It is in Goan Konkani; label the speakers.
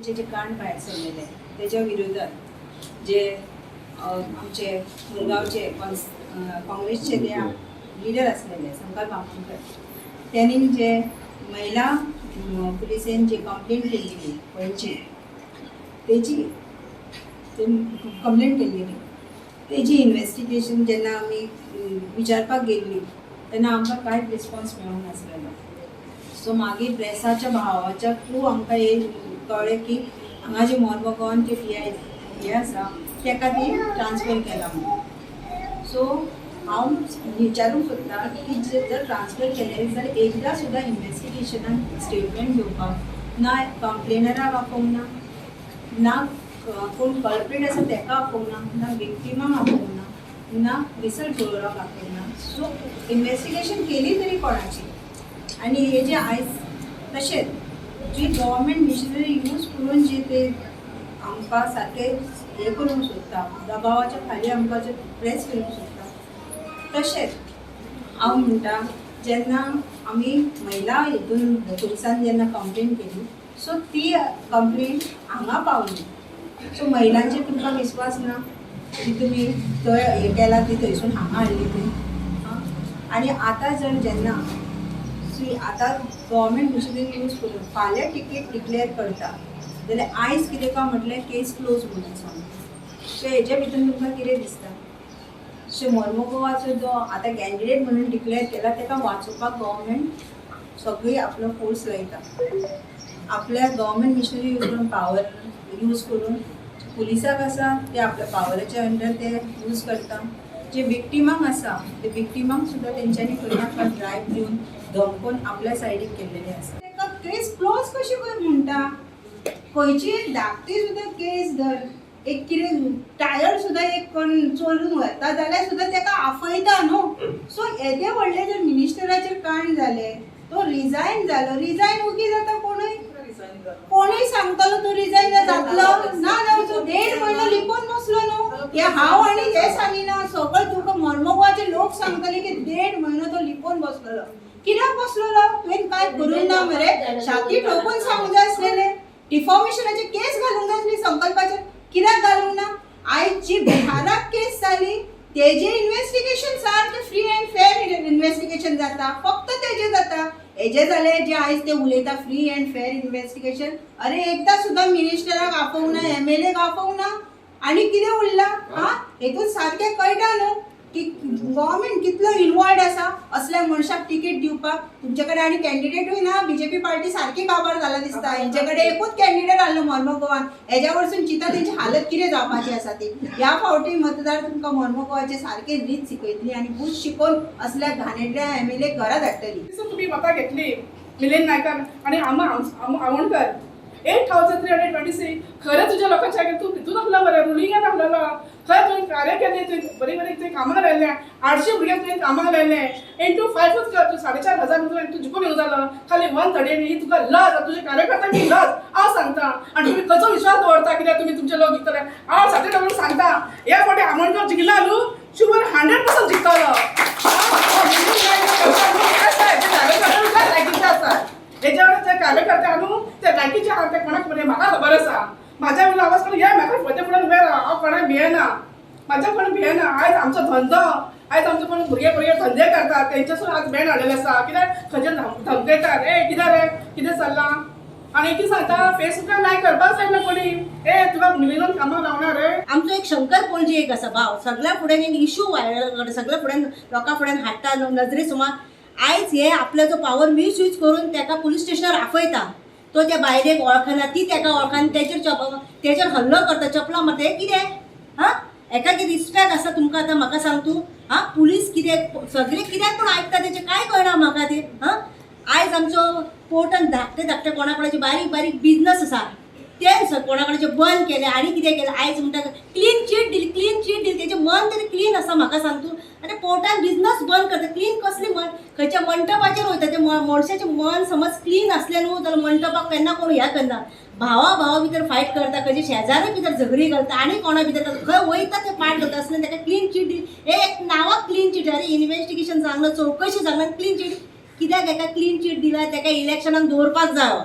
Speaker 1: जे जे कांड भायर सरलेले तेज्या विरोधात जे आमचे मुरगांवचे काँग्रेसचे ते लिडर आसलेले संकल्प आमोणकर, त्यांनी जे महिला पुलिसेन जी कंप्लेंट केल्ली पणजी, तेजी ते कंप्लेंट केल्ली, तेजी इन्वेस्टिगेशन जेन्ना आमी विचारपाक गेल्ली तेन्ना आमकां कांयच रिस्पॉन्स मेळूंक नासलेलो. सो मागीर प्रेसाच्या भावाच्या थ्रू आमकां हे कळ्ळें की हांगा जे मोर्मुगांवान ते पी I हे आसा, तेका ती ट्रान्सफर केला म्हणून. सो हांव विचारूंक सोदतां की जर ट्रान्सफर केलें जाल्यार एकदां सुद्दां इन्वेस्टिगेशनान स्टेटमेंट घेवपाक ना, कंप्लेनराक आपोवंक ना, ना कोण कल्प्रीट आसा तेका आपोवंक ना, ना विक्टिमाक आपोवंक ना, ना विसल ब्लोवराक आपोवंक ना. सो इन्वेस्टिगेशन केली तरी कोणाची? आनी हे जे आयज तशेंच जी गव्हर्मेंट मिशिनरी यूज करून जे ते आमकां सारकें हें करूंक सोदता, दबावाच्या खाली आमकां जे प्रेस करूंक सोदता. तशेंच हांव म्हणटा, जेन्ना आमी महिला हितून पुलिसान जेन्ना कंप्लेन केली, सो ती कंप्लेन हांगा पावली. सो महिलांचेर तुमकां विस्वास ना की तुमी थंय हें केला, ती थंयसून हांगा हाडली ती. आं, आनी आतां जर जेन्ना सी आतां गव्हर्मेंट मशिनरी यूज करून फाल्यां टिकेट डिक्लेअर करता जाल्यार आयज कितें काय म्हटलें केस क्लोज म्हणून सांग. सो हेजे भितर तुमकां कितें दिसता? सो मोर्मुगोवाचो जो आतां कॅन्डिडेट म्हणून डिक्लेअर केला, तेका वाचोवपाक गव्हर्मेंट सगळी आपलो फोर्स लायता. आपल्या गव्हर्मेंट मिशनरी यूज करून, पावर यूज करून, पुलिसाक आसा ते आपल्या पावराच्या अंडर ते यूज करता. जे विक्टिमांक आसा ते विक्टिमांक सुद्दां तेंच्यांनी खंय ना खंय ब्रायब दिवन, धमकोवन आपल्या सायडीक केल्लेले आसा. ताका केस क्लोज कशी काय म्हणटा? खंयची एक धाकटी सुद्दां केस धर, एक कितें टायर सुद्दां एक कोण चोरून व्हरता जाल्यार सुद्दां तेका आफयता न्हू. सो येदे व्हडले जर मिनिस्टराचेर कांड जालें, तो रिजायन जालो, रिजायन ओगी जाता? कोणूय कोणूय सांगतलो तूं रिजायन जातलो ना जावचो. देड म्हयनो लिपोवन बसलो न्हू. हे हांव आनी हे सांगिना, सगळे तुका मोर्मुगांवचे लोक सांगतले की देड म्हयनो तो लिपोवन बसलेलो. कित्याक बसलेलो? तुवें कांय करूंक ना मरे. छाती ठोकून सांगूंक जाय आसलेलें. डिफॉमेशनाची केस घालूंक जाय आसली संकल्पाचेर. कित्याक घालूंक ना? आयज जी बिहाराक केस जाली, तेजे इन्वेस्टिगेशन सारकें फ्री अँड फेर इन्वेस्टिगेशन जाता, फक्त तेजे जाता. हेजे जाले जे आयज ते उलयता फ्री अँड फेर इन्वेस्टिगेशन, अरे एकदां सुद्दां मिनिस्टराक आपोवंक ना, एमएलएक आपोवंक ना, आनी कितें उरलां? आं, हेतून सारकें कळटा न्हू की गव्हर्मेंट कितलो इनवॉल्ड आसा असल्या मनशाक तिकीट दिवपाक. तुमचे कडेन आनी कॅन्डिडेटूय ना. बीजेपी पार्टी सारकी काबार जाला दिसता. हेंचे कडेन एकूच कॅन्डिडेट आहलो मोर्मुगोवान. हेज्या वरसून चिंता तेंची हालत कितें जावपाची आसा ती. ह्या फावटी मतदार तुमकां मोर्मुगोवाचे सारके रीत शिकयतली आनी बूथ शिकोवन असल्या घाणेरड्या एमएलए घरा धाडटली.
Speaker 2: दिसून तुम्ही मतां घेतली मिलिंद नायकान आणि आमा आमोणकर, 8326. खरें तुज्या लोकांच्या तूं भितून आसलो मरे, रुलिंगान आसलेलो. खरें तुवें कार्य केलें, तुवें बरीं बरीं तुवें कामां लायलें. 800 भुरग्यांक तुवें कामां लायलें. इंटू फायवूच कर तूं, 4500 तुवें तूं जिखून येवंक जालो खाली 130. ही तुका लज, तुजे कार्यकर्त्यांक लज हांव सांगता. आनी तुमी खंयचो विश्वास दवरता कित्याक तुमी तुमचे लोक जिखतले? हांव सारकें डबल सांगता, हे फावटी आमोणकर जिखला न्हू, शुवर 100% जिखतलो. लायकीचे आसा हेज्या ते कार्यकर्ते न्हू, ते लायकीचे आहा. ते कोणाक खबर, म्हाका खबर आसा. म्हाज्या वयलो आवाज करून ये, म्हाका फुडें फुडें उबें राव. हांव कोणाक भियेना, म्हाज्या कोण भियेना. आयज आमचो धंदो, आयज आमचो कोण भुरगे भुरगे धंदे करतात, तेंच्यासून आज बॅन हाडलेले आसा. कित्याक खंयचे धमकयतात, ए कितें रे, कितें चल्लां? आनी कितें सांगता, फेसबुकार लायक करपाक जायना कोणी. ए तुका मिलिंदान कामाक लावना रे.
Speaker 3: आमचो एक शंकर पोलजी एक आसा भाव, सगळ्या फुड्यान एक इशू व्हायरल, सगळ्या फुड्यान लोकां फुड्यान हाडटा नजरे सुमार. आयज हे आपलो जो पावर मिसयूज करून तेका पुलीस स्टेशनार आपयता. तो त्या बायलेक वळखना, ती तेका वळखना, तेचेर तेचेर हल्लो करता, चपलां मारता. हें कितें? हा, एका कितें रिस्पेक्ट आसा तुमकां? आतां म्हाका सांग तूं, हा, पुलीस कितें सगळें कित्याक पूण आयकता तेचें कांय कळना म्हाका तें. हा, आयज आमचो पोर्टान धाकटे धाकटे कोणा कोणाचे बारीक बारीक बिजनस आसा, ते कोणा कोणाचे बंद केले आनी कितें केलें. आयज म्हणटा क्लीन चीट दिली, क्लीन चीट दिली. तेजें मन तरी क्लीन आसा? म्हाका सांग तूं. आनी पोर्टान बिजनस बंद करता, क्लीन कसली मन? खंयच्या मंटपाचेर वयता ते मनशाचें मन समज क्लीन आसलें न्हू जाल्यार मंटपाक केन्ना कोण हें करना. भावा भावा भितर फायट करता, खंयच्या शेजारी भितर झगडी घालता आनी कोणा भितर घालता, खंय वयता ते पाट घालता. आसलें ताका क्लीन चीट दिली, हे एक नांवाक क्लीन चीट. अरे इन्वेस्टिगेशन जावंक ना, चवकशी जावंक ना, क्लीन चीट कित्याक? हेका क्लीन चीट दिला, ताका इलेक्शनाक दवरपाक जायो.